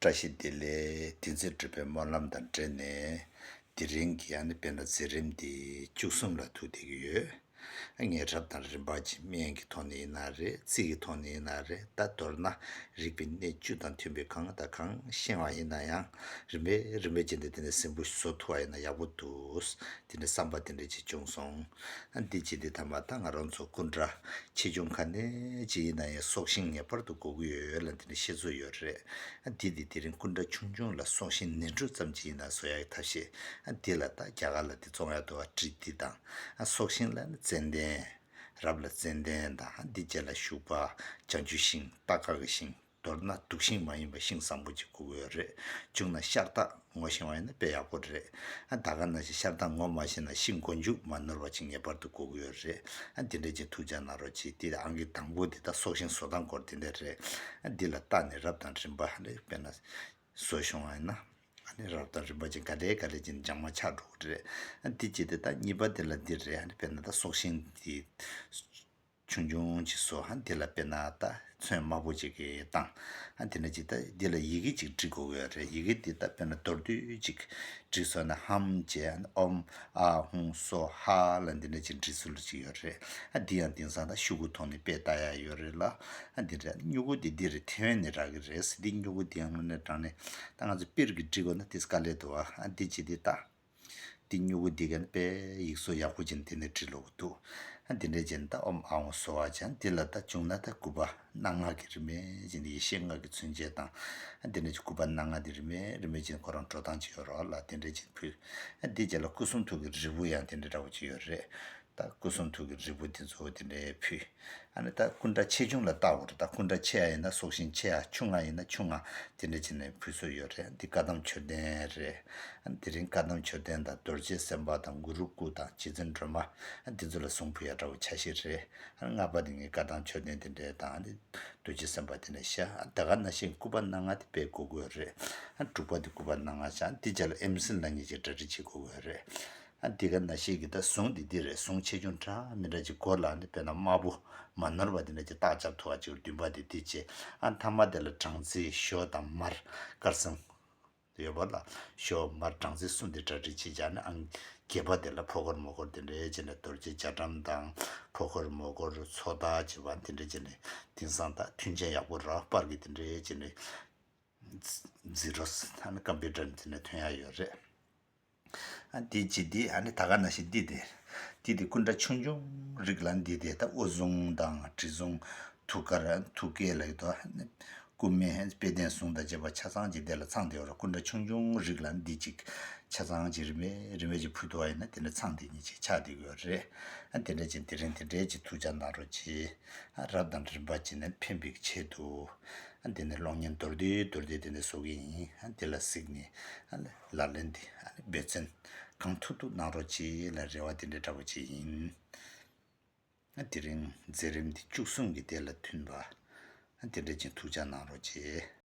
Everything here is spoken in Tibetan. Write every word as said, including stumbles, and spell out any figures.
བཀྲ་ཤིས་བདེ་ལེགས། བདུན་ཚིགས་སྒྲུབ་པའི་སྨོན་ལམ་དང་འབྲེལ་ནས། དེ་རིང་གི་ཨ་ནི་དཔེར་ན་མཛད་རིམ་འདི་བཅུ་གསུམ་ལ་ཐུག་བསྡད་ཀྱི་ཡོད། ཨ་ངས་རབ་དང་རིམ་པ་ཅིག་སྨན་གྱི་ཐོག་ནས་ཡིན་ན་རེད། རྩིས་ཀྱི་ཐོག་ནས་ཡིན་ན་རེད། ད་མདོར་ན་རིག་པའི་གནས་བཅུ་དང་མཐུན་པའི་གང་དང་གང་ཤེས་པ་ཡིན་ན་ཡང་རིམ་པས་རིམ་པས་བྱས་ཏེ་དེ་ནས་གཟིགས་འབུལ་བཟོ་ཐུབ་པ་ཡིན་ན་ཡག་པོ་འདུག་དེ་འདྲའི་བསམ་པ་དེ་འདྲ་ཅིག་བྱུང་སོང་། ཨ་འདི་བྱེད་དུས་ཐ་མ་ད་ང་རང་ཚོ་སྐུ་འདྲ་ཆེ་ཆུང་ག་ནས་ཅིག་ཡིན་ན་ཡང་སྲོག་ཤིང་ངེས་པར་དུ་དགོས་ཀྱི་ཡོད་ལབ་དེ་འདྲ་བཤད་ཚུལ་ཡོད་རེད། ཨ་འདི་དེ་དེ་རིང་སྐུ་འདྲ་ཆུང་ཆུང་ལ་སྲོག་ཤིང་ནས་འབྲུ་ཙམ་ཅིག་ཡིན་ན་བཟོ་ཡག་གི་ཐབས་ཤེས། ཨ་འདི་ལ་ད་རྒྱ་གར་ལ་དེ་བཙོང་ཡག་འདུག་བ། དྲི་འདི་དང་། ཨ་སྲོག་ཤིང་ལ་ནི་ཙན་དན། རབ་ལ་ཙན་དན་དང་། ཨ་འདི་རྗེས་ལ་ཞུགས་པ། ལྗང་ཆུ་ཤིང་། སྟར་ཁ་གི་ཤིང་། མདོར་ན་དུག་ཤིང་མ་ཡིན་པ་ཤིང་བཟང་པོ་ཅིག་དགོས་ཀྱི་ཡོད་རེད། བྱུང་ན་ཤར་སྟག་ངོ་ཤེས་པ་ཡིན་ན་དཔེ་ཡག་པོ་རེད། ཨ་ད་ག་ནང་བཞིན་ཤར་སྟག་ངོ་མ་ཤེས་ན་ཤིང་མགོ་མཇུག་མ་ནོར་བ་ཅིག་ངེས་པར་དུ་དགོས་ཀྱི་ཡོད་རེད། ཨ་འདི་འདྲ་ཅིག་ཐུགས་ཅག་གནང་རོགས་གྱིས། དེ་ཨང་ཀི་དང་པོ་འདི་ད་སྲོག་ཤིང་བཟོ་སྟངས་སྐོར་དེ་འདྲ་རེད། ཨ་འདི་ལ་བལྟས་ནས་རབ་དང་རིམ་པ་ལས་དཔེར་ན་བཟོ་ཤོང་བ་ཡིན་ན། ཨ་ནི་རབ་དང་རིམ་པ་ཅན་ག་ལེ་ག་ལེ་ཅན་སྦྱང་མ་ཆགས་འགྲོ་གི་རེད། ཨ་འདི་བྱེད་དེ་ད་གཉིས་པ་དེ་ལ་འདི་རེད། ཨ་ནི་དཔེར་ན་ད་སྲོག་ཤིང་འདི་ཆུང་ཆུང་ཅིག་བཟོ། ཨ་འདི་ལ་དཔེར་ན་ད་ཚོན་དམར་པོ་ཅིག་གིས་བཏང་། ཨ་འདི་ན་ཅིག་ད་འདི་ལ་ཡི་གེ་ཅིག་འབྲི་དགོས་ཀྱི་ཡོད་རེད། ཡི་གེ་འདི་ད་དཔེར་ན་མདོར་བསྡུས་ཅིག་བྲིས་སོང་ན་ཧམ་བྱས། ཨ་ནི་ཨོམ་ཨ་ཧུང་སོ་ཧ་ལ་འདི་འདྲ་ཅིག་འབྲི་ཚུལ་ཅིག་ཡོད་རེད། ཨ་འདི་ཡང་དེང་སང་ད་ཤོག་གུ་ཐོག་ནས་དཔེ་ལྟ་ཡ་ཡོད་རེད་ལ། ཨ་འདི་རེད། སྨྱུ་གུ་འདི་འདི་རེད། ཐེ་ཝན་ནས་རག་གི་རེད། འདི་སྨྱུ་གུ་འདི་ཡང་དངོས་གནས་དྲང་གནས་ད་ང་ཚོ་པིར་གྱིས་འབྲི་དགོས་ན་དེ་དཀའ་ལས་འདུག་ཨ། ཨ་འདི་བྱེད་དེ་ད་འདི་སྨྱུ་གུ་འདི་ག་ནས་དཔེ་ཡིག་གཟུགས་ཡག་པོ་ཅན་དེ་ནས་འབྲི་ལོག་གི་འདུག་ཨ་འདི་འདྲ་ཅན་ད་ཨོམ་ཨ་ཧུང་སོ་ཧ་བྱས། འདི་ལ་ད་བྱུང་ན་ད་སྐུད་པ་སྣ་ལྔ་གི་རིམ་པས་ཅན་ཡེ་ཤེས་ལྔ་གི་མཚོན་བྱེད་དང་། ཨ་འདི་འདྲ་ཅིག་སྐུད་པ་སྣ་ལྔ་འདི་རིམ་པས་རིམ་པས་ཅན་ཁོ་རང་འགྲོ་སྟངས་ཅིག་ཡོད་རོགས་ལ་དེ་འདྲ་ཅན་ཕུལ། ཨ་འདི་རྗེས་ལ་སྐུ་གསུང་ཐུགས་ཀྱི་རིལ་བུ་ཡང་དེ་འདྲ་འདྲ་བོ་ཅིག་ཡོད་རེད། ད་སྐུ་གསུང་ཐུགས་ཀྱི་རིལ་བུ་དེ་ཚོ་དེ་འདྲའི་ཕུལ། ཨ་ནི་ད་སྐུ་འདྲ་ཆེ་ཆུང་ལ་བལྟ་དགོས་རེད། ད་སྐུ་འདྲ་ཆེ་ཡ་ཡིན་ན་སྲོག་ཤིང་ཆེ་ཡ། ཆུང་ང་ཡིན་ན་ཆུང་ང་དེ་འདྲ་བྱས་ནས་ཕུལ་སྲོལ་ཡོད་རེད། འདི་བཀའ་གདམས་མཆོད་རྟེན་རེད། ཨ་ནི་དེ་རིང་བཀའ་གདམས་མཆོད་རྟེན་དང་རྡོ་རྗེ་སེམས་དཔའ་དང་གུ་རུ་སྐུ་དང་རྗེ་བཙུན་སྒྲོལ་མ། ཨ་འདི་ཚོ་ལ་གཟུངས་ཕུལ་ཡ་འདྲ་བོ་ཆ་ཤས་རེད། ཨ་ནི་ལྔ་པ་དེ་ངས་བཀའ་གདམས་མཆོད་རྟེན་དེ་འདྲའི་དང་། ཨ་ནི་རྡོ་རྗེ་སེམས་དཔའ་དེ་འདྲ་བཞག་ཨ་ད་ག་ནང་བཞིན་སྐུད་པ་སྣ་ལྔ་དེ་དཔེ་དགོས་ཀྱི་ཡོད་རེད། ཨ་དྲུག་པ་དེ་སྐུད་པ་སྣ་ལྔ་བཞག་འདི་རྗེས་ལ་ཨེམ་སིན་ལ་ཉེ་ཆའི་གྲ་སྒྲིག་བྱེད་དགོས་ཀྱི་ཡོད་རེད། ཨ་འདི་ག་ནང་བཞིན་གྱི་ད་གཟུངས་འདི་འདི་རེད། གཟུངས་ཆེ་ཆུང་འདྲ་མི་འདྲ་ཅིག་དགོས་ལ། ཨ་ནི་དཔེར་ན་དམར་པོ་མ་ནོར་བ་འདི་འདྲ་ཅིག་རྟགས་རྒྱབ་ཐུབ་པ་ཅིག་བདུན་པ་དེ་འདི་བྱས། ཨ་མཐའ་མ་དེ་ལ་སྦྲང་རྩི་ཞོ་དང་མར་དཀར་སེང་ཡོད་པ་ལ། ཞོ་མར་སྦྲང་རྩི་གསུམ་དེ་གྲ་སྒྲིག་བྱེད་བྱས་ནས། ཨ་བརྒྱད་པ་དེ་ལ་ཕོ་སྐོར་མོ་སྐོར་དེ་འདྲའི་བྱས་ནས་རྡོ་རྗེ་རྒྱ་གྲམ་དང་ཕོ་སྐོར་མོ་སྐོར་ཚོགས་བརྡ་བྱེད་པ་དེ་འདྲའི་བྱས་ནས། དེང་སང་ད་མཐུན་རྐྱེན་ཡག་པོ་རག་པར་གྱི་དེ་འདྲའི་བྱས་ནས་ཛི་རོ་ས་ཨ་ནི་ཀམ་པུ་ཊར་དེ་ནས་ཐོན་ཡ་ཡོད་རེད། ཨ་འདི་བྱེད་དེ་ཨ་ནི་ད་ག་ནང་བཞིན་འདི་དེ། འདི་དེ་སྐུ་འདྲ་ཆུང་ཆུང་རིགས་ལ་འདི་དེ་ད་དབུ་གཟུངས་དང་དྲི་བཟུང་ཐུགས་ཀར་ཐུགས་ཀའི་ལག་ཏུ་ཨ་ནི་སྐུ་སྨད་དཔལ་ལྡན་གཟུངས་དང་བཅས་པ་ཆ་ཚང་ཅིག་དེ་ལ་ཚང་བསྡད་ཡོད་རེད། སྐུ་འདྲ་ཆུང་ཆུང་རིགས་ལ་འདི་གཅིག་ཆ་ཚང་ཅིག་རིམ་པས་རིམ་པས་ཅིག་ཕུལ་ཐུབ་པ་ཡིན་ན་དེ་འདྲ་ཚང་དེ་གཉིས་ཅིག་ཆགས་བསྡད་ཀྱི་ཡོད་རེད། ཨ་དེ་འདྲ་ཅིག་དེ་རིང་དེ་འདྲའི་ཅིག་ཐུགས་ཅག་གནང་རོགས་གྱིས། ཨ་རབ་དང་རིམ་པ་བྱས་ནས་ཕན་པའི་ཆེད་དུ། ཨ་འདི་ནས་གློག་བརྙན་མདོར་བསྡུས་མདོར་བསྡུས་དེ་འདྲ་བཟོ་གི་ཡིན། ཨ་འདི་ལ་གཟིགས་ནས་ཨ་ལག་ལེན་འདི་ཨ་འབད་བརྩོན་གང་ཐུབ་ཐུབ་གནང་རོགས་གྱིས་ལ་རེ་བ་དེ་འདྲ་འདྲ་པོ་ཅིག་ཡིན། ཨ་དེ་རིང་མཛད་རིམ་འདི་བཅུ་གསུམ་གྱི་དེ་ལ་མཐུན་པ། ཨ་དེ་འདྲ་ཅིག་ཐུགས་ཅག་གནང་རོགས་གྱིས།